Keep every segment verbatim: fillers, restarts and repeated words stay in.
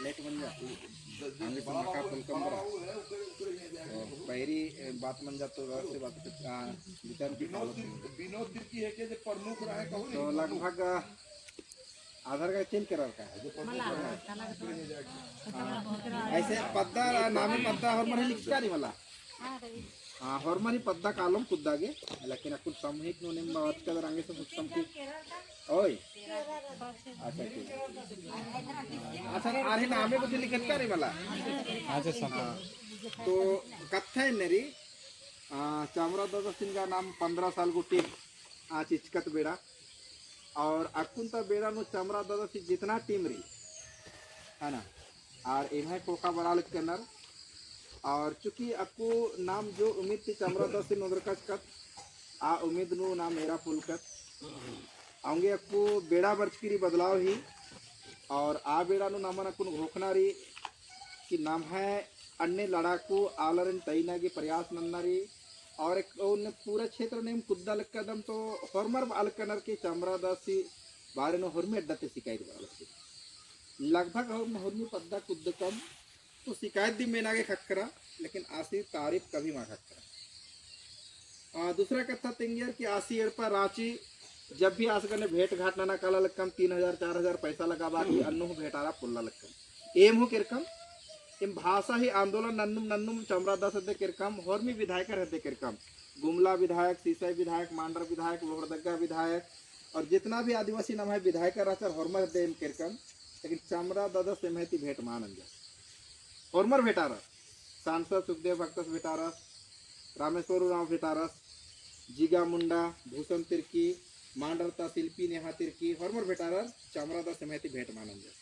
आगे से मका पुलकम बरा। तो पैरी, ए, बात मंजा तो से बात, आ, विचार की विनोद तिर्की है के जे प्रमुख रहे कहूँ तो लगभग, आ, आधार कार्ड चेंज करार का। मला, हाँ। ऐसे पद्दा, नामे पद्दा होरमर ही लिखचका रई मला। हाँ, होरमर ही पद्दा कालोम कुद्दा गे, लेकिन अक्कुन सामूहिक नू नीम बात कर रंगे से सुतम की। ओय। अच्छा, ठीक। अच्छा, आर ही नामे कुछ लिखचका रई मला। अच्छा, सब। हाँ, तो कत्था एन्ने रई, आ, चमरा ददसिन गा नाम पन्द्रह साल गूटी आ चिचकत बेड़ा। और अक्कुन ता बेड़ा नू चमरा ददसी जितना टीम रई, है ना, आर एम्है ख़ोख़ा बरआ लक्कनर। और चूँकि अक्कु नाम जो उम्मीद ती चमरा ददसिन ओन्दरकचकत, आ उम्मीद नू नाम एरा पोलकत। औंगे अक्कु बेड़ा बरचकी रई बदलाव ही, और आ बेड़ा नू नमन अक्कुन घोखना रई कि नम्है अन्ने लड़ाकू आलरिन तइना गे प्रयास नन्ना रई, और एक उन्ने पूरा क्षेत्र नू नीम कुद्दा लक्कदम तो होरमर बआ लक्कनर कि चमरा ददसी बारे नू होरमी अड्डा ती शिकायत बआ लक्कनर। लगभग होरमी पद्दा कुद्दकम तो शिकायत दिम मेना गे ख़क्खरा, लेकिन आसी तारीफ कभी मा ख़क्खरा। आ, दूसरा कत्था तेंगियर कि आसी एड़पा राँची जब भी आस गने भेंट घाट नना काला लक्कम तीन हजार, चार हजार पैसा लगाबआ की अन्नु हूँ भेंटारा पोल्ला लक्कम। एम हूँ केरकम, एम भाषा ही आंदोलन नन्नुम नन्नुम चमरा ददस हेद्दे केरकम, होरमी विधायकर हेद्दे केरकम, गुमला विधायक, सीसई विधायक, मांडर विधायक, लोहरदगा विधायक, और जितना भी आदिवासी नम्है विधायकर रहचर होरमर हेद्दे एम केरकम, लेकिन चमरा ददस एम्है ती भेंट मा नंजस। होरमर भेंटारस, सांसद सुखदेव भगतस भेंटारस, रामेश्वर उराँव भेंटारस, जिगा मुंडा, भूषण तिर्की, मांडर ता शिल्पी नेहा तिर्की, होरमर भेंटारस, चमरा ददस एम्है ती भेंट मा नंजस।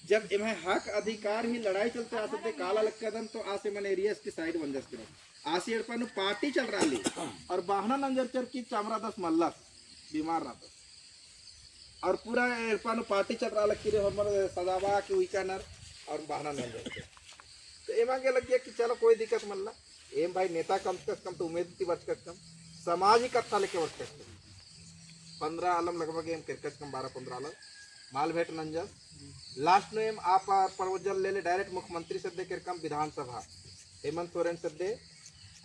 जब एम्है हक अधिकार ही लड़ाई चलते आस हेद्दे काला लक्कदन तो आस एमन एरियस की साइड मंजस केरस। आसी एड़पा नू पार्टी चलरआ ली और बहाना नंजरचर कि चमरा ददस मल्लस, बीमार रअदस। और पूरा एड़पा नू पार्टी चलरआ लगी रे, होरमर सजाबआ की उइकानर और बहाना नंजरचर। तो एमा गे लग्गिया कि चलो कोई दिक्कत मल्ला। एम भाई नेता कम से कम तो उम्मीद ती बरचकम, समाज ही कत्था लेके बरचकम। पन्द्रह आलम लगभग एम केरकचकम, बारह पन्द्रह आलम मल भेंट नंजस। लास्ट नू एम आ proposal लेले direct मुख्यमंत्री हेद्दे केरकम विधानसभा, हेमंत सोरेन हेद्दे।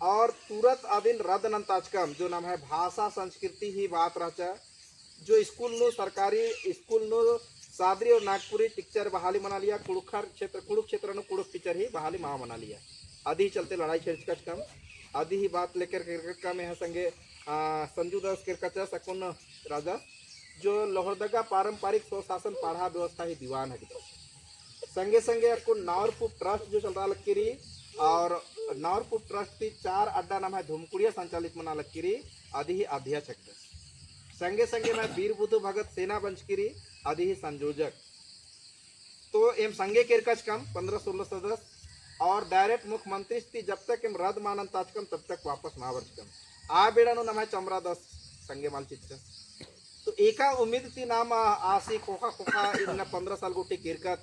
और तुरत अदिन रद्द नन्ताचकम, जो नम्है भाषा संस्कृति ही बात रहचा, जो स्कूल नू, सरकारी स्कूल नू सादरी और नागपुरी teacher बहाली मना लिया, कुँड़ुख़र क्षेत्र, कुँड़ुख़ क्षेत्र नू कुँड़ुख़ teacher ही बहाली मा मना लिया। अदी चलते लड़ाई छेड़चकचकम, अदी ही बात लेकर केरकम एम्है संगे, आ, संजू ददस केरकचस अक्कुन राजा, जो लोहरदगा पारंपरिक स्वशासन पड़हा व्यवस्था ही दीवान हेकदस। संगे संगे अक्कुन नावरपुर trust जो चलरआ लगी रई, और नावरपुर trust ती चार अड्डा नम्है धुमकुड़िया संचालित मना लगी रई, अदी ही अध्यक्ष हेकदस। संगे संगे एम्है वीर बुधु भगत सेना बंचकी रई, अदी ही संयोजक। तो एम संगे केरकचकम पन्द्रह सोलह सदस्य, और direct मुख्यमंत्री ती जब तक एम रद्द मा नन्ताचकम तब तक वापस मा बरचकम। आ बेड़ा नू नम्है चमरा ददस संगे मल चिच्चस। तो एका उम्मीद ती नाम आसी ख़ोख़ा ख़ोख़ा इन्ना पन्द्रह साल गूटी केरकत,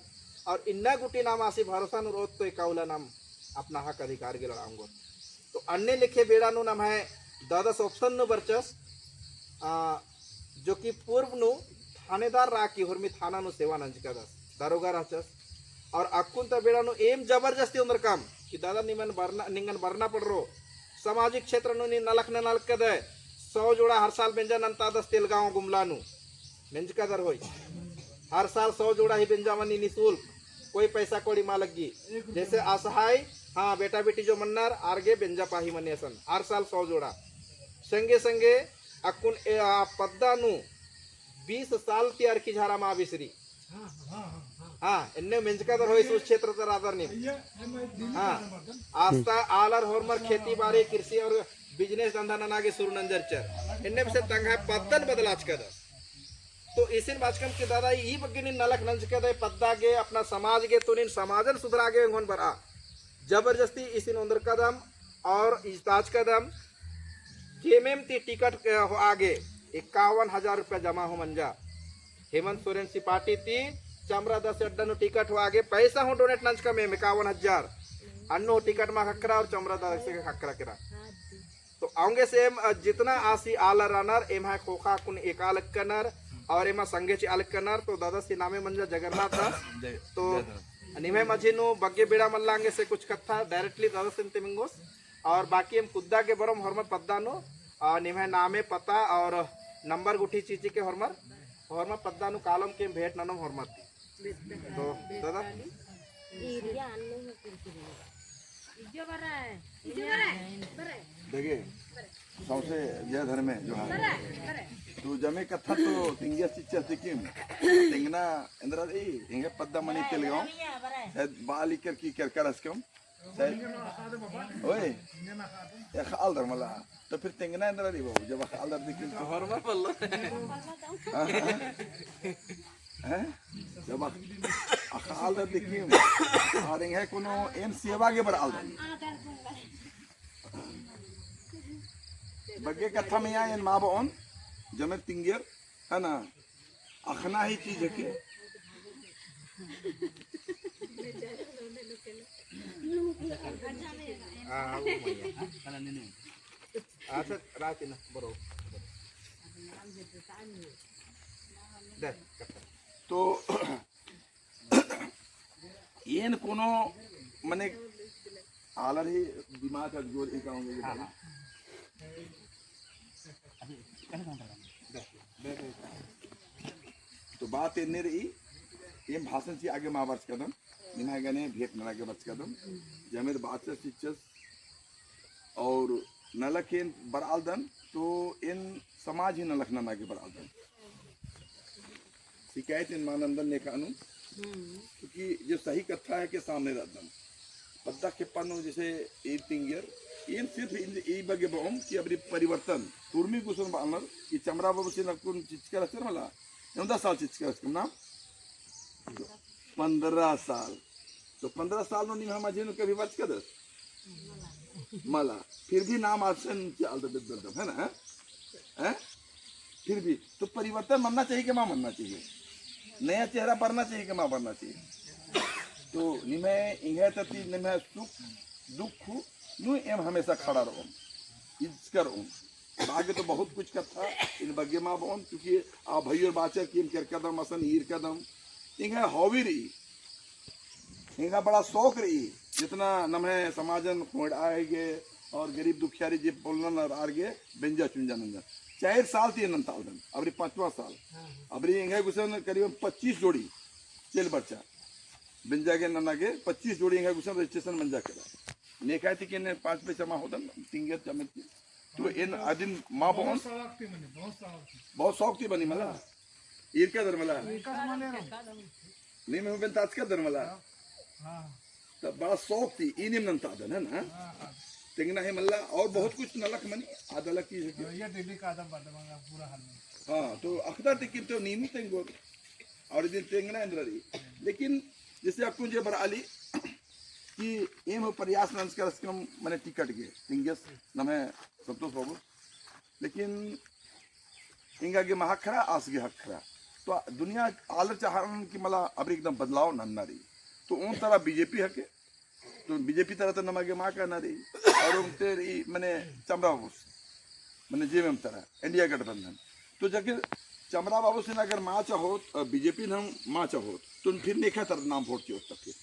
और इन्ना गूटी नाम आसी भरोसा नू रओत तो एका उल्ला नाम अपना हक अधिकार गे लड़आ ओंगोत। तो अन्ने लेखे बेड़ा नू नम्है ददस option नू बरचस, आ, जो कि पूर्व नू थानेदार रआ की होरमी थाना नू सेवा नंजकादस, दारोगा रहचस। और अक्कुन ता बेड़ा नू एम जबरदस्ती ओन्दरकम कि दादा निमन बरना, निंगन बरना पड़रो, सामाजिक क्षेत्र नू नीन नलख नना लगदय, सौ जोड़ा हर साल बेंजा नन्तादस तेलगाँव गुमला नू। मेंजकादर होई। हर साल सौ जोड़ा ही बेंजा मनी निशुल्क, कोई पैसा कौड़ी मा लग्गी। जैसे असहाय, हाँ, बेटा बेटी जो मन्नर, आर गे बेंजा पाही मनी असन, हर साल सौ जोड़ा। संगे संगे अक्कुन ए, आ, पद्दा नू बीस साल ती अरखी झारा मा बिसरी। हाँ, एन्ने मेंजकादर होई उस क्षेत्र तर आदर नीम। हाँ, आस्ता आलर होरमर खेती बाड़ी, कृषि और business धंधा नना गे शुरू नंजरचर। एन्ने बेसे तंग्है पद्दन बदलाचकादस। तो इसिन बाचकम कि दादा, ई बग्गे नीन नलख नंजकादय पद्दा गे, अपना समाज गे, तो नीन समाजन सुधरा गे ओंगोन बरआ। जबरदस्ती इसिन ओन्दरकादम और इजताचकादम। जेमेम ती टिकट, अ, होआ गे इक्यावन हजार रुपया जमा हूँ मंजा। हेमंत सोरेन सी पार्टी ती चमरा ददस अड्डा नू टिकट होआ गे पैसा हूँ donate नंजकम एम इक्यावन हजार। अन्नु टिकट मा ख़क्खरा और चमरा ददस गे ख़क्खरा केरा। तो औंगे से एम, अ, जितना आसी आलर रअनर, एम्है ख़ोख़ा कुन एका लगनर और एमा संगे चिआ लगनर, तो ददस ती नामे मंजा जगन्नाथ ददस। जय, तो जय धर्म। निम्है मझी नू बग्गे बेड़ा मल्ला अंगे से कुछ कत्था directly दादासिन तेंगोस। और बाकी एम कुद्दा गे बरओम होरमर पद्दा नू, और निम्है नामे पता और number गुट्ठी चिचिके होरमर, होरमर पद्दा नू कालोम के एम भेंट ननोम होरमर ती। तो दादा। देखिए, सौंसे जय धर्मे जोहार। तो जमे कत्था तो तिंगियस चिच्चस दिकिम, तेंगना एन्दरा रई, एंगे पद्दा मनी तेलगाँव, शायद बाल इकर की कर कर असकम, शायद, ओए, अख़ालदर मला, तो फिर तेंगना एन्दरा रई बाबू, जब अख़ालदर दिकिम तो। होरमर बल्लो। हाँ, हाँ। हैं? जब अख़-, अख़ालदर दिकिम, और एंगे कोनो एम सेवा गे बरआलदर। बग्गे कत्था मइय्याँ एन मा बओन, जमेर तिंगियर, है ना? अख़ना ही चीज है के? हाँ, वो मइय्याँ। अच्छा, रात ना, बरो। दे, कत्था। तो एन कोनो मने आलर ही दिमाग का जोर ही कहूँगे कि हाँ, हाँ। तो बात एन्ने रई, एम भाषण ती आगे मा बरचकदम, निम्है गने भेंट नना गे बरचकदम, जमेर बाचस चिच्चस और नलख एन बरआलदन, तो एन समाज ही नलख नना गे बरआलदन। शिकायत एन मा नन्दन नेखा नू, क्योंकि जो सही कत्था है के सामने रअदम। पद्दा खेप्पा नू जैसे ई तिंगियर, एन सिर्फ ई बग्गे बओम कि अबरी परिवर्तन, उर्मी गुसन बअनर कि चमरा बाबूसिन अक्कुन चिच्चकर रहचर मला, एवंदा साल चिच्चकर रहचकम ना? पन्द्रह साल। तो पन्द्रह साल नू निम्है मझी नू कभी बरचकदस? मला। फिर भी नाम आसन चाल दे बेद्दम, है ना? हैं? हैं? फिर भी तो परिवर्तन मनना चाहिए कि मा मनना चाहिए? नया चेहरा बरना चाहिए कि मा बरना चाहिए? तो निम्है एंग्है तरती निम्है सुख दुख नू एम हमेशा खड़ा रओम, इज्जकर रओम। बागे तो बहुत कुछ कत्था, एन बग्गे मा बओन, क्योंकि आ भइयर बाचर कि एम केरकदम, असन ईरकदम। एंग्है hobby रई, एंग्है बड़ा शौक रई, जितना नम्है समाजन खोंड़आ गे और गरीब दुखियारी जे बोलनर आर गे बेंजा चुंजा नंजा। चार साल ती नन्तालदन, अबरी पाँचवा साल। अबरी एंग्है गुसन करीबन पच्चीस जोड़ी चेल बरचा। बेंजा गे नना गे पच्चीस जोड़ी एंग्है गुसन registration मंजा केरा। नेकाय ती के ने पाँच पैसा मा होदन, तिंगत जमे ती। तो एन अदिन मा बओन। बहुत शौक ती बनी, बहुत शौक ती। बहुत शौक ती बनी मला। ईरकदर मला। ईरकदर मला। नीम हूँ बेंताचकदर मला। हाँ। तो बड़ा शौक ती, ई नीम नन्तादन, है ना? हाँ, हाँ। तेंगना ही मला, और बहुत कुछ नलख मनी, आद अलग चीज है कि। हाँ, ये daily का आदम बादम, पूरा हाल में। हाँ, तो अख़दर ती किम तो नीम तेंगोर। और इदिन तेंगना एन्दरा रई। लेकिन जैसे अक्कुन जे बरआली कि एम प्रयास नंजकर रहचकम मने टिकट गे, तिंगस नम्है संतोष बाबू। लेकिन एंगा गे मल ख़क्खरा, आस गे ख़क्खरा। तो दुनिया आलर चाहरन कि मला अबरी एकदम बदलाव नन्ना रई। तो ओन तरा बीजेपी हके, तो बीजेपी तरा तो नमा गे मा कहना रई। और ओन ते रई मने चमरा बाबूस, मने जेएमएम तरा, इंडिया गठबंधन। तो जाके चमरा बाबूसिन अगर मा चाहोत, अ, बीजेपी नू मा चाहोत, तो फिर नेखा तरा नाम वोट चिओत तब फिर।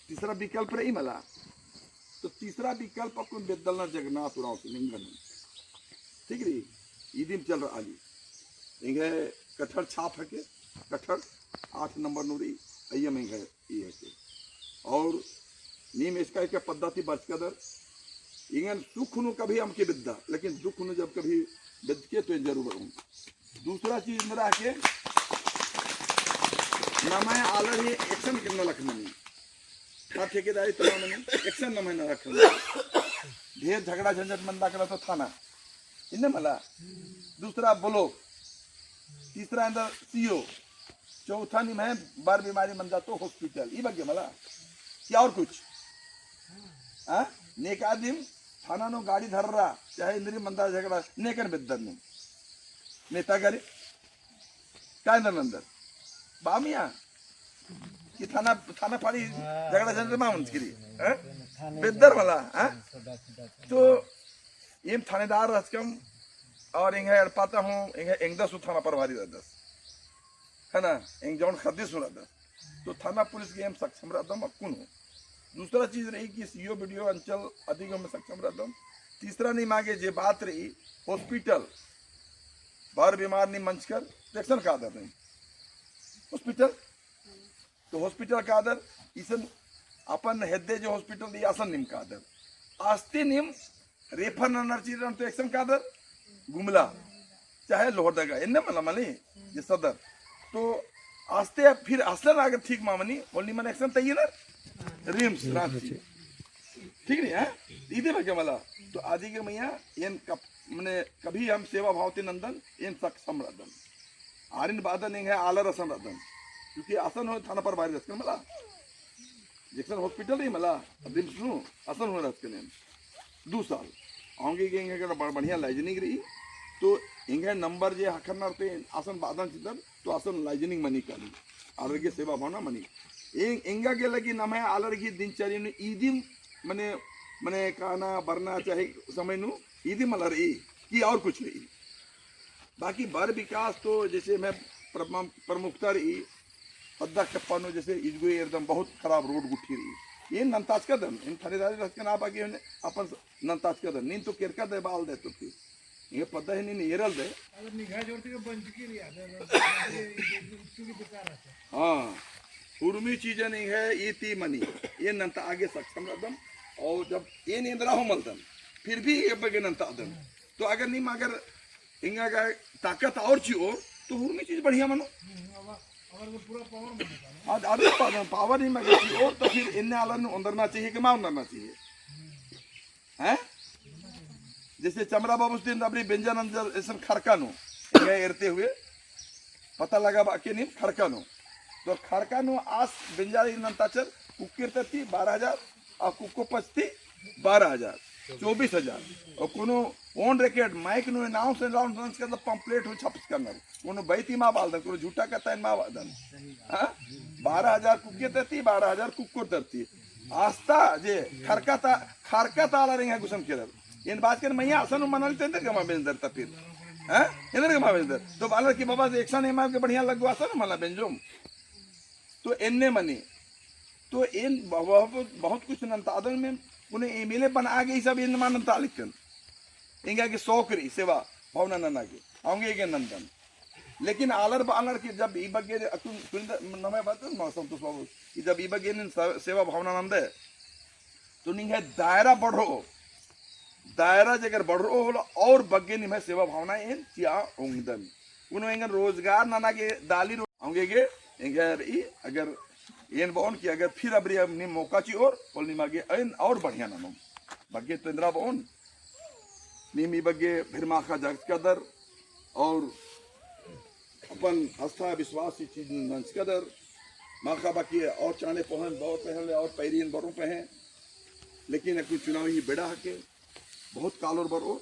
तीसरा विकल्प रई मला। तो तीसरा विकल्प अक्कुन बेद्दलना जगन्नाथ उराँवसिन एंगन। ठीक रई, इदिम चल रआली। एंग्है कटहर छाप हके, कटहर आठ नंबर नू रई, अइय्यम एंग्है ई हके। और नीम एसका एका पद्दा ती बरचकदर, एंगन सुख नू कभी अमके बेद्दा, लेकिन दुख नू जब कभी बेद्दके तो एन जरूर बरओन। दूसरा चीज एन्दरा हके, नम्है आलर ही action करना लख मनी। का ठेकेदारी तो मनी, action नम्है नलख मनी। ढेर झगड़ा झंझट मंदा केरा तो थाना। इन्ने मला। दूसरा block। तीसरा एन्दरा सीओ। चौथा निम्है बर बीमारी मंदा तो hospital। ई बग्गे मला। कि और कुछ? हाँ? नेका दिम थाना नू गाड़ी धर्रा, चाहे एन्दरी मंदा झगड़ा, नेकन बेद्दर नू। नेतागरी? का एन्दर नन्दर? बामिया? कि थाना, थाना पाड़ी झगड़ा झंझट मा मंजकी रई, हैं? बेद्दर मला, हैं? तो एम थानेदार रहचकम और एंग्है एड़पा ता हूँ, एंग्है एंगदस हूँ थाना प्रभारी रअदस। है ना? एंग जौन ख़द्दीस हूँ रअदस। तो थाना पुलिस गे एम सक्षम रअदम अक्कुन हूँ। दूसरा चीज रई कि सीओ बीडीओ अंचल अधिक एम सक्षम रअदम। तीसरा नीम आगे जे बात रई hospital, बड़ बीमार नीम मंजकर तो एकसन कादर नीम hospital, तो hospital कादर, इसन अपन हेद्दे जे hospital रई असन नीम कादर। आस्ते नीम refer ननर चीज रअदन तो एकसन कादर गुमला, चाहे लोहरदगा, एन्ने मला मनी जे सदर। तो आस्ते फिर असन अगर ठीक मा मनी, होले निमन एकसन तइयनर RIMS राँची। ठीक नहीं है? इदे बग्गे मला। तो अदिगे मइय्याँ एन कप-, मने कभी हम सेवा भाव ती नन्दन, एन सक्षम रअदन। आरिन बअदन एंग्है आलर असन रअदन। क्योंकि असन हूँ थाना प्रभारी रहचकन मला। जैसन hospital रई मला, अब RIMS नू असन हूँ रहचकन एन। दू साल। औंगे गे एंग्है गा बड़-, बढ़िया lining रई। तो एंग्है number जे ख़क्खरनर ते असन बअदन चिअदन, तो असन lining मनी काली। आलर गे सेवा भावना मनी। एं-, एंगा गे लगी नम्है आलर गे दिनचर्या नू इदिम मने, मने काना बरना चाहे समय नू इदिम मला रई कि और कुछ रई। बाकी बड़ विकास तो जैसे मैं प्रमा-, प्रमुखता रई, पद्दा चप्पा नू जैसे इजगो एरदम बहुत खराब road गुट्ठी रई। एन नन्ताचकदन, एन थानेदारी रहचकन आ बग्गे एन अपन नन्ताचकदन। नीन तो केरकदय बआलदय तो फिर। ये पद्दा ही नीन एरलदय। अगर निगाह जोड़ते के बंचकी रई, अगर इत्तु की बेकार है। हाँ, उर्मी चीजन एंग्है ई ती मनी, एन नन्ता आगे सक्षम रअदम, और जब एन एन्दरा हूँ मलदन, फिर भी ए बग्गे नन्तादन। तो अगर नीम अगर एंगा गा ताकत और चिओर, तो उर्मी चीज बढ़िया मनो। हम्म, अब, अब तो पूरा power मनो का ना? हाँ, अरे पा-, power ही मगर चिओर, तो फिर एन्ने आलर नू ओन्दरना चाहिए कि मा ओन्दरना चाहिए? हैं? जैसे चमरा बाबूस दिन अबरी बेंजा नंजर एसन खड़का नू, एंगा एरते हुए, पता लगा बा के नीम खड़का नू। तो खड़का नू आस बेंजा नन्ताचर, कुक्केर तत्ती बारह हजार, आ कुक्को पचती बारह हजार, चौबीस हजार। और कोनो on record mic नू announce, announce करता pamphlet हूँ छापचकनर। कोनो बैती मा बआलदन, कोनो झूठा कत्थन मा बअदन। हाँ? बारह हजार कुक्के तरती, बारह हजार कुक्कोर तरती। आस्ता जे खरका ता, खरका ता आलर एंगा गुसन केरर। एन बाचकन मइय्याँ असन मनाली तो एन्देर गे मा बेंजदर ता फिर। हाँ? एन्देर गे मा बेंजदर। तो बअलर कि बाबा एकसन एमा गे बढ़िया लग्गो असन मला बेंजोम। तो एन्ने मनी। तो एन ब-, ब-, बहुत कुछ नन्तादन में, पुने MLA बनआ गे हिसाब एन मा नन्तालिकन। एंगा गे शौक रई सेवा भावना नना गे, औंगे गे नन्दन। लेकिन आलर बअनर कि जब ई बग्गे अक्कुन सुनिंदा नम्है बात मा संतोष बाबू, कि जब ई बग्गे नीन स-, सेवा भावना नन्दय, तो निंग्है दायरा बढ़रओ, दायरा जे अगर बढ़रओ होले और बग्गे निम्है सेवा भावना एन चिआ ओंगदन। उनो एंगन रोजगार नना गे दाली रो-, औंगे गे एंग्है रई, अगर एन बओन कि अगर फिर अबरी अब नीम मौका चिओर, होले निमा गे एन और बढ़िया ननोम। बग्गे तो एन्दरा बओन, नीम ई बग्गे फिर माखा जागचकदर और अपन आस्था विश्वास ई चीज नंजकदर। माखा बाकी और चाने पहन, बहुत पहन ले और पैरियन बरो पहन। लेकिन अक्कुन चुनाव ही बेड़ा हके, बहुत कालोर बरो।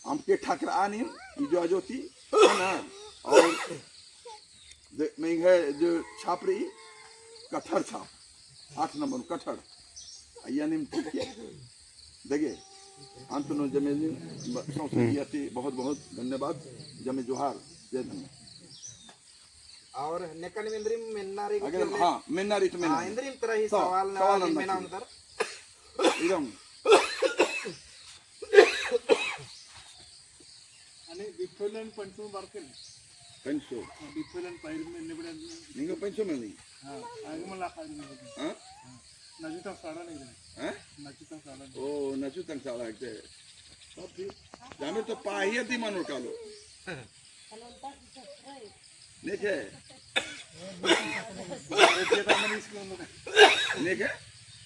अमके ठकरआ नीम, इजो अजो ती, है ना? और दे-, में है जो छाप रई, कठर छाप, आठ नंबर कठर। अइय्या नीम ठीक है? देगे, अंत नू जमे नीम, ब-, सौंसे हम्म। इय्या ती बहुत बहुत धन्यवाद, जमे जोहार, जय धर्म। और नेकन एन्दरिम मेन्ना रई अगर, गुट्ठी ले? हाँ, मेन्ना रई तो मेन्ना। हाँ, एन्दरिम तरह ही सवाल, सवाल ना, मेन्ना उनकर। एकदम। अने बिफोलन पंचो बारकन। पंचो। हाँ, बिफोलन पैर में निबड़न। निंगो पंचो में नहीं। हाँ, आगे में लाखा नहीं। हाँ? हाँ। नजू तंग साड़ा नहीं देने। हाँ? नजू तंग साड़ा नहीं। ओ, नजू तंग साड़ा एक दे। तब फिर, जामे तो पाहिया दी मनो कालो। नेखे? नेखे?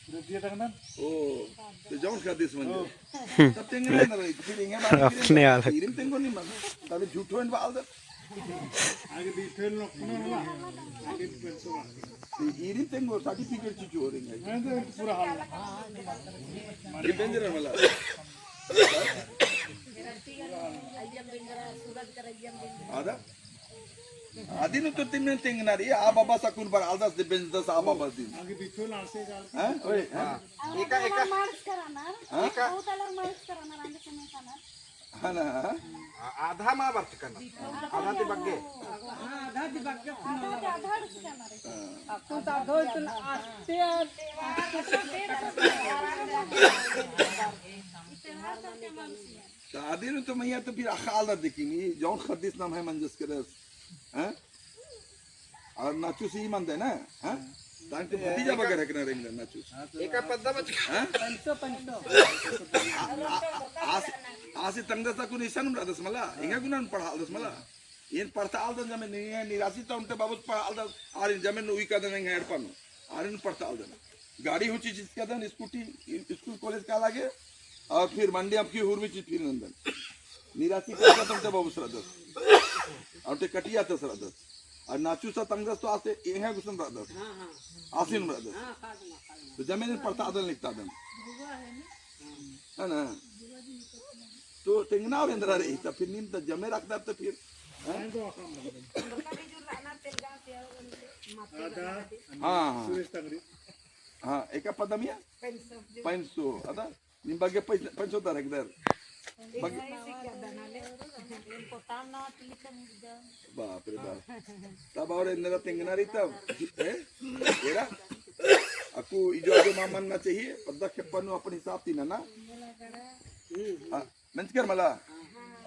ओ, तो जौन का दिस मंजो। तब तेंगे ना रही, फिर इंगे बात अपने हाल। इरिम तेंगो नहीं मत। तब झूठो इन बाल दे। आगे detail नो, नो, नो। आगे पेंसो। इरिम तेंगो certificate चीचो हो रही है। नहीं तो पूरा हाल। ये danger है मला। आदा? आदिन तो तिमने तेंगना रई, आ बाबा सकुन बर आलदस दे बेंजदस आ बाबा दिन। आगे बिचो लासे जाल। हाँ? ओए, हाँ? एका, एका। मालिश कराना। हाँ? एका। बहुत अलग मालिश कराना, आगे समय खाना। हाँ ना, हाँ? आ-, आधा मा बरचकन। आधा ती बग्गे। हाँ, आधा ती बग्गे। आधा ती आधा बरचकन। हाँ। तो आदिन तो मैया तो फिर अख़ा आलदत, लेकिन ई जौन ख़द्दिस नम्है मंजस केरस, हैं? और नाचुस ई मंदय ना, हैं? तांग तो भतीजा बगर है कि ना रे, नाचुस। एका पद्दा बच, हैं? पाँच सौ, पाँच सौ। आ, आ, आस, आसी तंगदस ता कुन इसन रअदस मला, एंगा गुना पढ़ालदस मला। एन पढ़ता आलदन जमे नी, निरासी ता ओन्टे बाबुस पढ़ालदन, आर जमे नुई कादन एंगा एड़पा नू। आरिन पढ़ता आलदन। गाड़ी हूँ चिच्चकदन, स्कूटी, स्कूल कॉलेज का लागे, और फिर मंडी अमकी हुरमी चिच्चकी फिर नंदन। निरासी का तो ओन्टे बाबुस रअदस। ओन्टे कटिया तस रअदस। और नाचुस ता तंगदस तो आसे एंगा गुसन रअदस। आसिन रअदस। तो जमे एन पढ़ता आदन लिखता आदन। है ना? तो तेंगना और एन्दरा रई, तो फिर नीम तो जमे रअदर तो फिर, हैं? हाँ, हाँ। हाँ, एका पद्दा मइय्याँ? पाँच सौ। अदा? नीम बग्गे पाँच सौ, पाँच सौ दर हेकदर। बग्गे। बाप रे बाप। तब और एन्दरा तेंगना रई तब, हैं? एरा? अक्कु इजो आजो मा मन्ना चाहिए, पद्दा खेप्पा नू अपन हिसाब ती नना। आ, मेंजकर मला।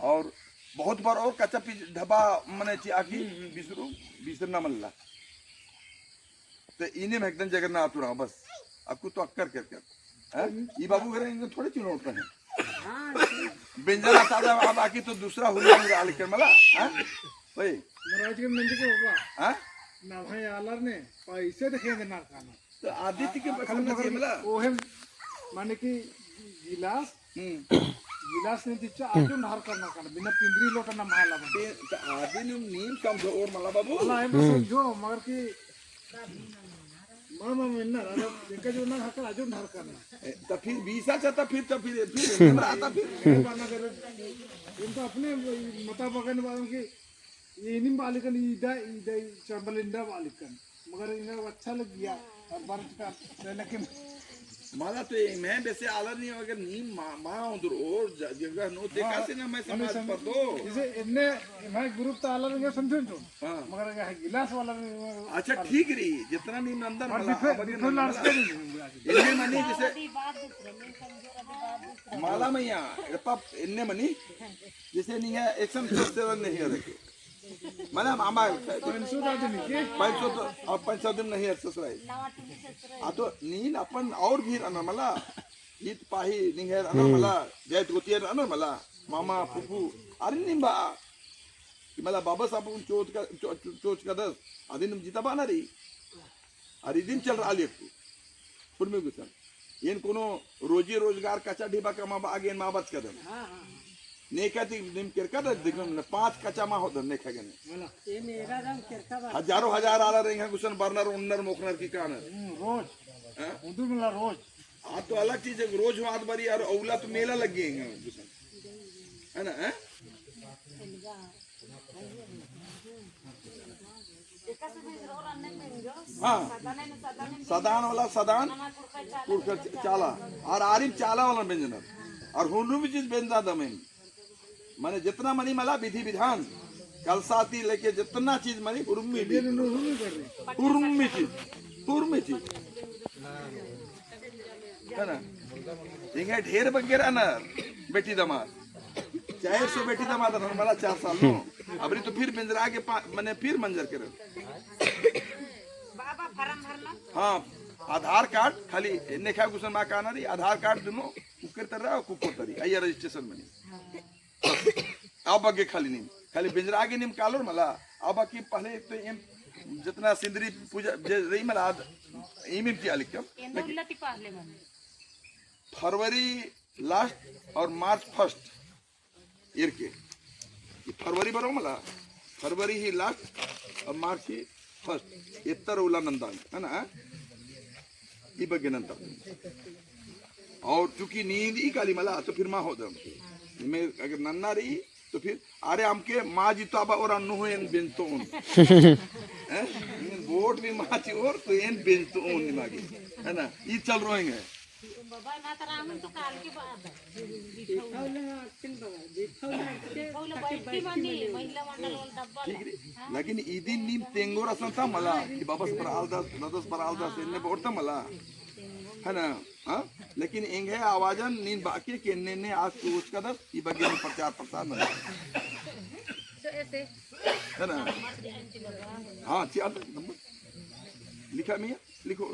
और बहुत बार और कच्चा पीस ढबा मने चिआ की बिसरू, बिसरना मल्ला। ते इन्ने में एकदम जगन्नाथ उड़ा बस। अक्कु तो अक्कर कर कर। हैं? ई बाबू घरे इन्ने थोड़े चुनौत है। बेंजना तादा अब आकी तो दूसरा हुल्ला में आलिकर मला। हैं? ओए। महाराज के मेंजके बाबा। हाँ? नम्है आलर ने पैसे देखे देना काना। तो आदित्य के आ, पसंद खाली मगर चाहिए मला। ओहे माने कि गिलास, हम्म। गिलास ने जिच्चा आजो ढार करना काना, बिना पिंदरी लोटा नम्है आलर बने। ते, तो आदि नीम, नीम समझो और मला बाबू। मला एम समझो, मगर कि मा, मा, मेन्ना, राजा, देखा जो ना हकर आजो ढार करना। ए, तो फिर बीसा चा, तो फिर, तो फिर, फिर, फिर, तो फिर। एम तो अपने मता बगन बालों की ये नीम बालिकन, ईदा, ईदा, चंबल इंदा बालिकन। मगर इन्हें अच्छा लग गया। और बार का, लेकिन मला तो ये मैं वैसे आलर नहीं, अगर नीम मा, मा उधर और ज-, जगह नो, देखा हाँ, से ना मैं हमें समाज समझ, पर तो। इसे इन्ने, मैं ग्रुप तो आलर नहीं समझूं तो। हाँ। मगर यह गिलास वाला नहीं, अच्छा, पर ठीक रही, जितना नीम अंदर और मला, बिफे, अब बिफे नंदन लार्ज मला। के नहीं। इन्ने मनी जैसे, मला मइय्याँ, एड़पा इन्ने मनी, जैसे नहीं है, एकसन सोच से नहीं है, देखो। मला मामा, पाँच सौ दा दिम के? पाँच सौ तो, अब पाँच सौ दिम नहीं है ससुराई। आ तो नीन अपन और भी रअनर मला, ईद पाही निंग्है रअनर मला, जाइत गोतिया रअनर मला, मामा, फुफू, अरे नीम बा, कि मला बाबस अपन चोच का, चो-, चो-, चोच का दस, अदिन जिता बा ना रई। अरे दिन चल रहा लियक तू। फुरमी गुसन। एन कोनो रोजी रोजगार कच्चा ढिबा कमाबआ गे एन मा बचकदन। नेका ती नीम केरका दा देखम ना पाँच कच्चा मा होदन नेका गने। हजारों हजार आलर एंगा गुसन बरनर ओन्नर मोखनर की कानर। हम्म, रोज। हाँ? उन्दुल मला रोज। आ तो अलग चीज है, रोज होआत बारी और औला तो मेला लग गए हैं गुसन। है ना, हैं? हाँ। सदान वाला सदान, कुड़कर चाला, और आरिम चाला वाला बेंजनर, और हुनुम चीज बेंजा दमेन। माने जितना मनी मला विधि विधान, कलसा ती लेके जितना चीज मनी, हुरुम्मी भी। हुरुम्मी चीज, हुरुम्मी चीज। है ना? इंगे ढेर बग्गे रअनर, बेटी दमाद। चार सौ बेटी दमाद रअनर, मला चार साल नू। अबरी तो फिर बेंजरा गे पा-, मने फिर मंजर केरर। बाबा फार्म भरना? हाँ, आधार कार्ड खाली नेखा गुसन मा काना रई, आधार कार्ड दुनो कुकर तरा और कुकर तरी, अइय्या रजिस्ट्रेशन मनी। अब बग्गे खाली नहीं, खाली बेंजरा गे नीम कालोर मला, अब की पहले तो एम जितना सिंदरी पूजा जे रई मला आद एम एम ती आलिकम। एन्दा उल्ला ती पहले मनी। फरवरी लास्ट और मार्च फर्स्ट एरके। ये फरवरी बरो मला, फरवरी ही लास्ट और मार्च ही फर्स्ट। एत्तर उल्ला नंदा, है ना? ई बग्गे नंदा। और चूंकि नींद ई काली मला, तो फिर मा होदम। मैं अगर नन्ना रई, तो फिर, अरे, हमके मा जिताबा और अन्नु हो एन बेंजतोन। हैं? वोट भी मा चिओर, तो एन बेंजतोन निमागे। है ना? ई चल रोएंगे। बाबा ना तरा हम तो काल के बाद। बिफौला, बिफौला, बिफौला बैठी मानी, महिला मंडल वाला डब्बा ठीक ला। रे। लेकिन इदिन नीम तेंगोर असन ता मला, कि बाबस बरआलदस, ददस बरआलदस, एन्ने बोर ता मला। है ना? हाँ? लेकिन एंग्है आवाजन नीन बाकी के एन्ने एन्ने आज तू उसका दस, ई बग्गे में प्रचार प्रसार ना। तो ऐसे। है ना? हाँ, चिआ नंबर। लिखा मिया, लिखो।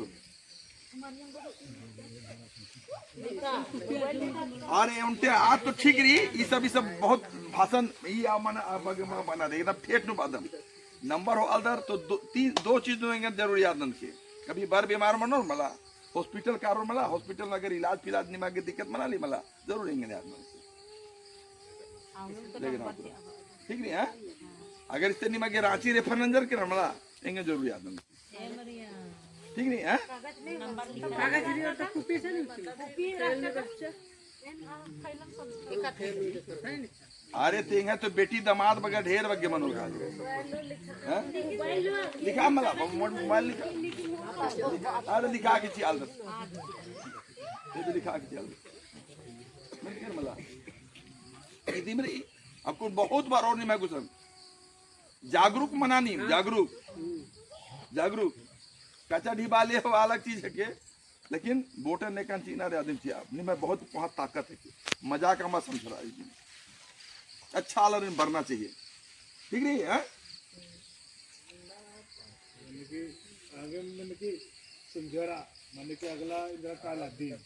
अरे उनते आज तो ठीक रही, ई सब, ई सब बहुत भाषण, ई आ मना, आ बग्गे मा बना दे, एकदम ठेठ नू बादम। नंबर होआलदर तो दो, तीन, दो चीज नू एंगन जरूर याद ननके। कभी बर बीमार मनोर मला, hospital कारोर मला, hospital में अगर इलाज फिलाज निमा गे दिक्कत मना ली मला, जरूर एंगन याद ननके। लेकिन आप ठीक नहीं है? अगर इत्ते निमा गे रांची refer नंजर के मला, एंगन जरूर याद ननके। ठीक नहीं है? अरे तेंगा तो बेटी दामाद बग्गे ढेर बग्गे मनो का। हैं? लिखा मला, मो-, mobile लिखा। अरे लिखा के चिआलदस। ये तो लिखा के चिआलदस। मन कर मला। इदी मेरी, आपको बहुत बार और नहीं मैं कुछ जागरूक मना नीम, जागरूक। जागरूक। कचा ढिबाले हो अलग चीज है के, लेकिन वोटर नेकन चिअना रे आदिम चिआ। नीम बहुत वहाँ ताकत है के। मजाक अमा समझ रहा है। अच्छा आलर बरना चाहिए। ठीक रही, हैं? माने कि आगे माने कि समझौरा, माने कि अगला इधर काला दिन।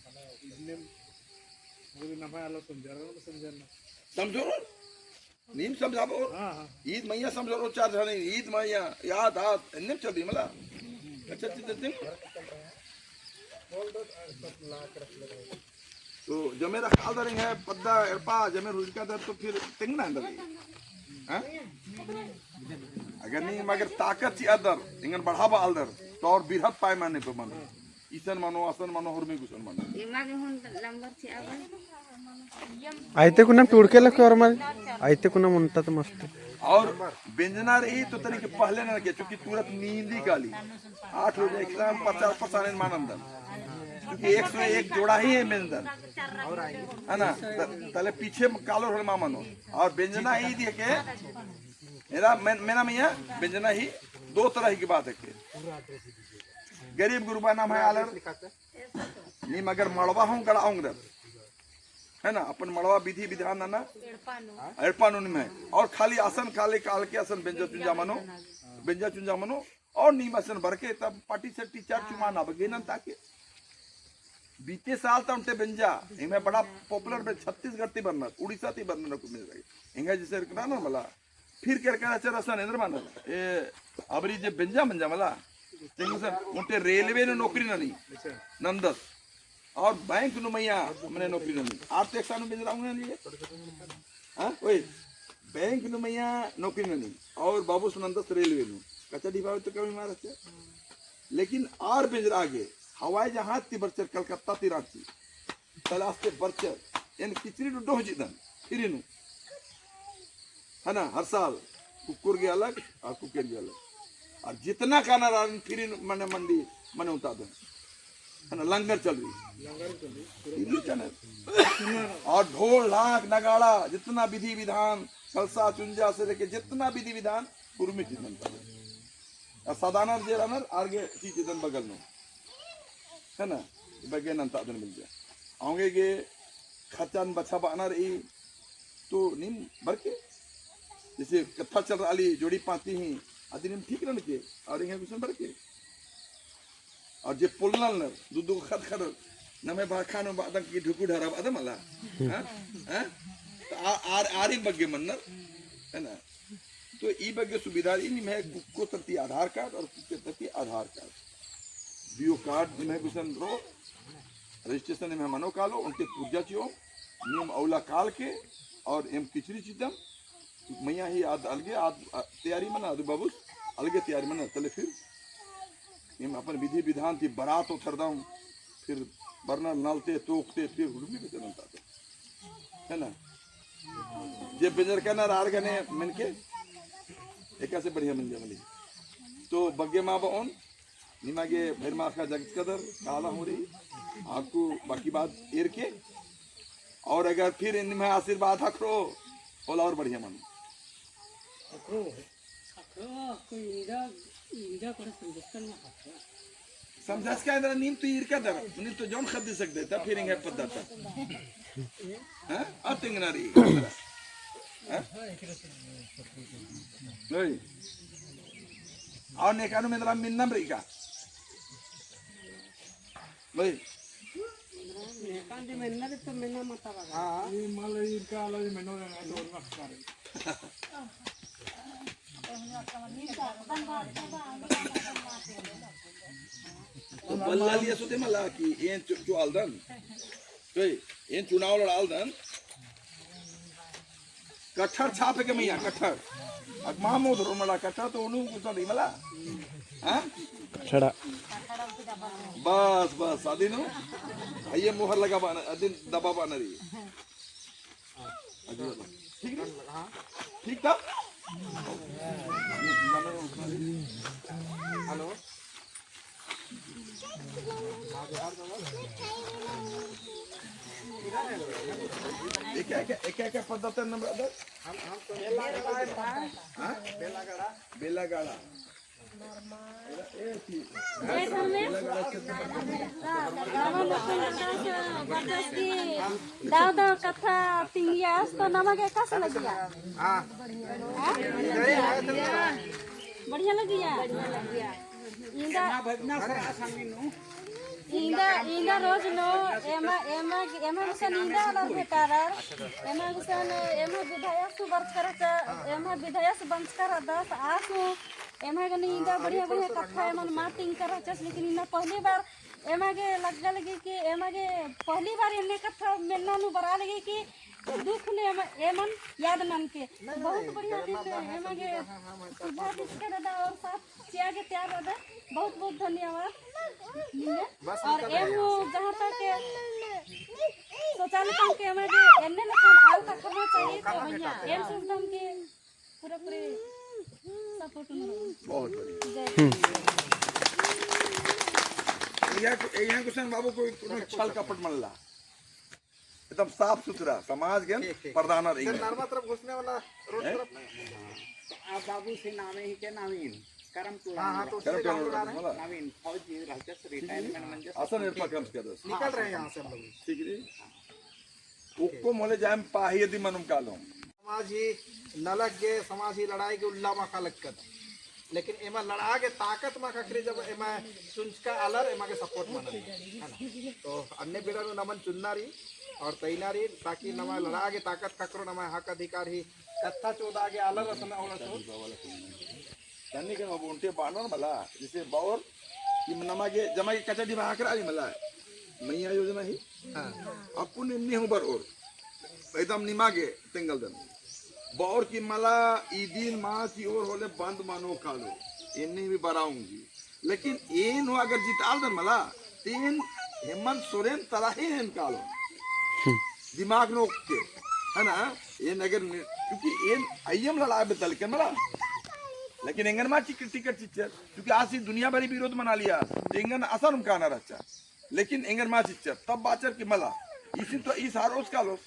इतने मतलब नम्है आलर समझौरा, समझौरा। समझौरा? नीम समझाबो। हाँ, हाँ। ईद मइय्याँ समझौरो चार झने, ईद मइय्याँ, याद, आद, एन्नेम चली मला। अच्छा, अच्छा, अच्छा। तो जमे रखालदर एंग्है पद्दा एड़पा, जमे रुजकादर तो फिर तेंगना एन्दर। हाँ? अगर नीम अगर ताकत चिआलदर, एंगन बढ़ाबआलदर, तो और बिरहत पैमाने पे मनो। इसन मनो, असन मनो, होरमी गुसन मनो। एमा गे हूँ नंबर चिआ बा। आइते कुना टूड़के लखे और मारे, आइते कुना मुन्टा तो मस्त। और बेंजना रही तो तनिक पहले ना के, चूँकि तुरत नींदी काली। आठ बजे एक शाम पचास पचास मा नन्दन। चूँकि एक सौ एक जोड़ा ही है बेंजन। है ना? त-, तले पीछे कालो हर मा मनो। और बेंजना ही दिए के, एरा मेन-, मेना मइय्याँ बेंजना ही दो तरह की बात है के। गरीब गुरबा नम्है आलर, नीम अगर मड़वा हूँ गड़ा ओंगदर, है ना, अपन मड़वा विधि विधान नना, एड़पा नू नीम है। और खाली असन खाली काल के असन बेंजा चुंजा मनो, बेंजा चुंजा मनो, और नीम असन बरके तब पाटी सट्टी चार चुमा ना बगे नन्ता के। बीते साल ता उन्टे बेंजा, एंग्है बड़ा popular बे छत्तीसगढ़ ती बरनर, उड़ीसा ती बरनर को मिल रही। एंग्है जैसे रखना ना मला, फिर केरका रहचर असन एन्दर मानर। ए, अबरी जे बेंजा मंजा मला, तेंगुसन, उन्टे रेलवे नू नौकरी ननी, नन्दस। और बैंक नू मइय्याँ, मने नौकरी ननी। आर तो एकसानु बेंजरा उंगना लिए। हाँ, ओए, बैंक नू मइय्याँ नौकरी ननी। और बाबूस नन्दस रेलवे नू। कच्चा डिब्बा में तो कमी मार रहचर। लेकिन आर बेंजरा गे, हवाई जहाज ती बरचर कलकत्ता ती रांची। तले आस्ते बरचर, एन किचरी डुड्डो हो जिदन, free नू। है ना, हर साल कुक्कोर गे अलग और कुकेर गे अलग। और जितना खाना रान free नू मने मंडी, मने उतादन। है ना, लंगर चल रही। इल्लू चैनल। और ढोल, ढाक, नगाड़ा, जितना विधि विधान, कलसा, चुंजा से लेके जितना विधि विधान, उर्मी चीज बनता है। आ सदानर जे रअनर आर गे चिच्चदन बगल नू। है ना? बग्गे नन्तादन मिल जाए। औंगे गे खर्चन बछाबअनर ई तो नीम बरके। जैसे कत्था चल रआ ली जोड़ी पाती ही, अदी नीम ठीक रअनर के, और एंग्है गुसन बरके। और जे पोल्लनर, दू दू खत खत, नम्है भाखा नू बअदन कि ढुकू ढारा बअदन मला। हाँ? हाँ? तो आ-, आर-, आरिन बग्गे मन्नर, है ना? तो ई बग्गे सुविधा रई, निम्है कुक्को तरती आधार कार्ड और कुक्के तरती आधार कार्ड। बीओ कार्ड निम्है गुसन रओ, registration निम्है मनो कालो, ओन्टे पुर्जा चिओ, नीम अउला काल के, और एम किचरी चिदम, मइय्याँ ही आद अलगे, आद, आ, तैयारी मना, आद बाबूस अलगे तैयारी मना, तले फिर एम अपन विधि विधान ती बरात ओथरदम, फिर बरनर नलते, तोकते, फिर हुड़मी के चलन ताते। है ना? जे बेंजर करनर आर गने मेनके, एकासे बढ़िया मंजा मली। तो बग्गे मा बओन, निमा गे भैर मास का जगत कदर काला होरी, आपको बाकी बात एर के, और अगर फिर निमा आशीर्वाद हखरो, होला और बढ़िया मनो। हखरो, हखरो, कोई इंदा, इंदा कोई समझस्कन ना हखरो। समझस्का इंदा नीम तो ईरका दर, नीम तो जौन खद्दी सकते, तब फिर इंगे पद्दा था। हाँ? आ तिंगना रई। हाँ? नहीं। और नेकानु मेंदरा मिन्नम रई का? नहीं। नेकान दी मेन्ना दी तो मेन्ना मता लगा। हाँ। ये माल ये इनका अलग ही मेन्ना देना है, तो उनका सारे। तो बल्ला लिया सोते मला कि एन चु-, चुआलदन। तो एन चुनाव लड़ालदन। कट्ठर छाप के मैया, कट्ठर। अब मामो धरो मला कट्ठर तो उन्हु कुछ नहीं मला। हाँ? कट्ठरा। बस, बस, अदिन हूँ। आइए मोहर लगा बाना, अदिन दबा बाना रई। ठीक रई? ठीक था? हेलो। एका, एका, एका, एका पद्दा तेर नंबर अदर? हाँ? बेलागाड़ा। जय धर्मेश। दावा लोकन दास बरचस की दाव दाव कत्था तिंगियास तो नमा गे एकासे लगिया? हाँ। हाँ? बढ़िया लगिया? इन्दा, इन्दा, इन्दा रोज नू एमा, एमा, एमा गुसन इन्दा आलर भेटारर, एमा गुसन, एमा विधायक सु बरचकर च, एमा विधायक सु बंचकर दस आस नू, एमा गने इन्दा बढ़िया, बढ़िया कत्था एमन मा तिंगकर रहचस, लेकिन इन्ना पहली बार एमा गे लग्गा लगी कि एमा गे पहली बार एन्ने कत्था मेन्ना नू बरआ लगी कि दुख नू एम-, एमन याद ननके। बहुत बढ़िया दिन एमा गे सुझाव दिसके दादा और साथ चिआ गे तैयार दादा। बहुत बहुत धन्यवाद। और एम जहाँ तक शौचालय तक के एमा गे एन्ने लेखन आल तक करना चाहिए तो भैया एम सुनतम के पूरा पूरे support में रहो। बहुत बढ़िया। जय। यहाँ को, यहाँ को सन बाबू कोई, कोई छल कपट मल्ला। एकदम साफ सुथरा समाज के ठीक, ठीक। प्रधान और इधर इंग्लैंड। नरमा तरफ घुसने वाला रोड हैं? तरफ। आ बाबू से नामे ही के नवीन, करम टोला हाँ, हाँ, में तो उससे करम टोला गाँव में। नवीन, फौजी रहचस, रिटायरमेंट मंजस। असन एरपा कम से कम। निकल रहे हैं यहाँ से हम लोग। ठीक है। उक्को मोले जाम पाही यदि मनुम कालोम। समाज ही नलख गे, समाज ही लड़ाई गे उल्ला माखा लक्कत। लेकिन एमा लड़आ गे ताकत मा ख़क्खरी जब एमा चुंचका आलर एमा गे support मना, है ना? तो अन्ने बेड़ा नू नमन चुन्ना रई और तइना रई ताकि नमा लड़आ गे ताकत ख़क्खरो, नमा हक अधिकार ही कत्था चोदआ गे आलर असन और असो। तन्नी के अब ओन्टे बानर मला, जैसे बओर, कि नमा गे, जमा गे कच्चा डिबा ख़क्खरा रई मला, मइय्याँ योजना ही। हाँ। अक्कुन एन्ने हूँ बरओर, एकदम निमा गे तेंगलदन। बओर कि मला इदिन मा चिओर होले बंद मनो कालो, एन्ने भी बरआ ओंगी। लेकिन एन हूँ अगर जितालदन मला, तो एन हेमंत सोरेन तरा ही एन कालो। दिमाग नू ओक्के, है ना? एन अगर नि-, क्योंकि एन अइय्यम लड़आ बेद्दा लेकिन मला। लेकिन एंगन मा चिक-, टिकट चिच्चर, क्योंकि आसी दुनिया भरी विरोध मना लिया, तो एंगन असानुम काना रहचा। लेकिन एंगन मा चिच्चर, तब बाचर कि मला, इसिन तो ईस हारोस कालोस,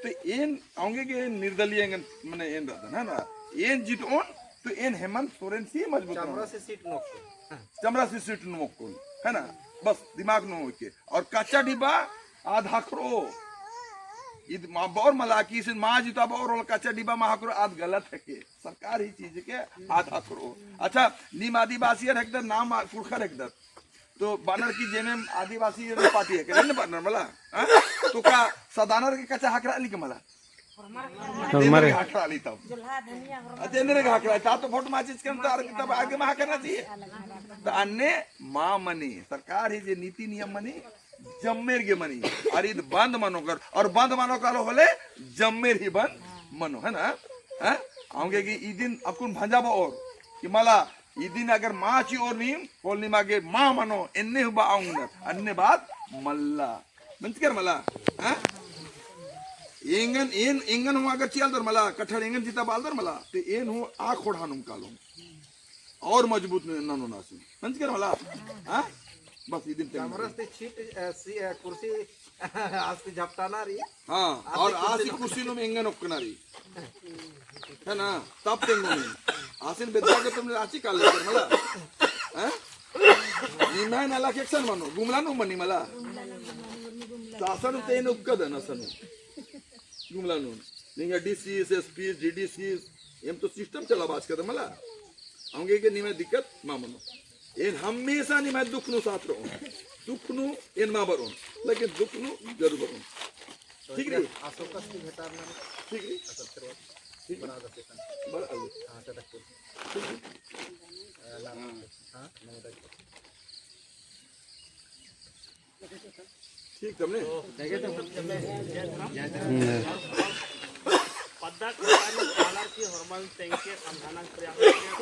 तो एन औंगे गे निर्दलीय एंगन, मने एन रअदन, है ना? एन जितओन, तो एन हेमंत सोरेन से मजबूत चमरा रओन। से सीट नू ओक्कोन। हाँ। चमरा से सीट नू ओक्कोन, है ना? बस दिमाग नू ओके। और कच्चा डिब्बा आद ख़क्खरो। इद मा बओर मला कि इसिन मा जिता बओर कच्चा डिब्बा मा ख़क्खरो आद गलत हेके। सरकार ही चीज के आद ख़क्खरो। अच्छा, नीम आदिवासियर हेकदर, नाम आ-, कुँड़ुख़र हेकदर। तो बानर कि जेमेम आदिवासी पार्टी हेके, एन्ने बानर मला, हाँ? तो का सदानर के कच्चा ख़क्खरा ली के मला? होरमर। एन्ने गे ख़क्खरा ली तब। अच्छा, एन्ने गे ख़क्खरा, ता तो वोट मा चिच्चकन तो आर तब आगे मा करना चाहिए। तो अन्ने मा मनी, सरकार ही जे नीति नियम मनी, जम्मेर गे मनी, और इद बंद मनो कर, और बंद मनो कर होले जम्मेर ही बंद मनो, है ना? हाँ? औंगे कि इदिन अक्कुन भंजा बओर, कि मला इदिन अगर मा चिओर नीम, होले निमा गे मा मनो, एन्ने हूँ बआ ओंगनर, अन्ने बात मल्ला। मंजकर मला, हाँ? एंगन, एन, एंगन हूँ अगर चिआलदर मला, कट्ठर एंगन जिताबालदर मला, तो एन हूँ आ खोड़हा नुम कालोम। और मजबूत ननोन आसिन। नंजकर मला? हाँ? बस इदिन तेंगोन। कमरस ते छीट, अ, सी, अ, कुर्सी आस ती झपटाना रई। हाँ, आस और ती कुर्सी आसी नू। कुर्सी नू एंगन ओक्कना रई। है ना? तब तेंगोन। आसिन बेद्दा के तुमने आसी काले कर मला। हैं? निम्है नलख एकसन मनो, गुमला नू मनी मला। तो असन ते नू उक्का दन असन नू। गुमला नू। निंगा DCs, SPs, DDCs, एम तो system चलाबाचकदम मला। औंगे के निम्है दिक्कत मा मनो। एन हमेशा निम्है दुख नू साथ रओन। दुख नू एन मा बरओन। लेकिन दुख नू जरूर बरओन। ठीक रई? अशोकस की भेंटार ना। ठीक रई? अशोक शेरवा। ठीक। बना दे सेशन। बना दे। हाँ, चटकपुर। ठीक रई? अ, ना। हाँ। हाँ, नमो दाई। ठीक, तमने? पद्दा के बारे में आलर की हरमल तेंगके समझाना प्रयास किया।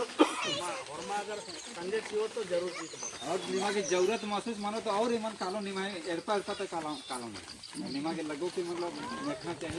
मा-, हरमा अगर संगे कियो तो जरूर जीत बनो। और निमा के जरूरत महसूस मनो तो और इमन कालो निमा एड़पा एड़पा तक कालो, कालो नहीं। निमा के लगो कि मतलब देखना चाहिए।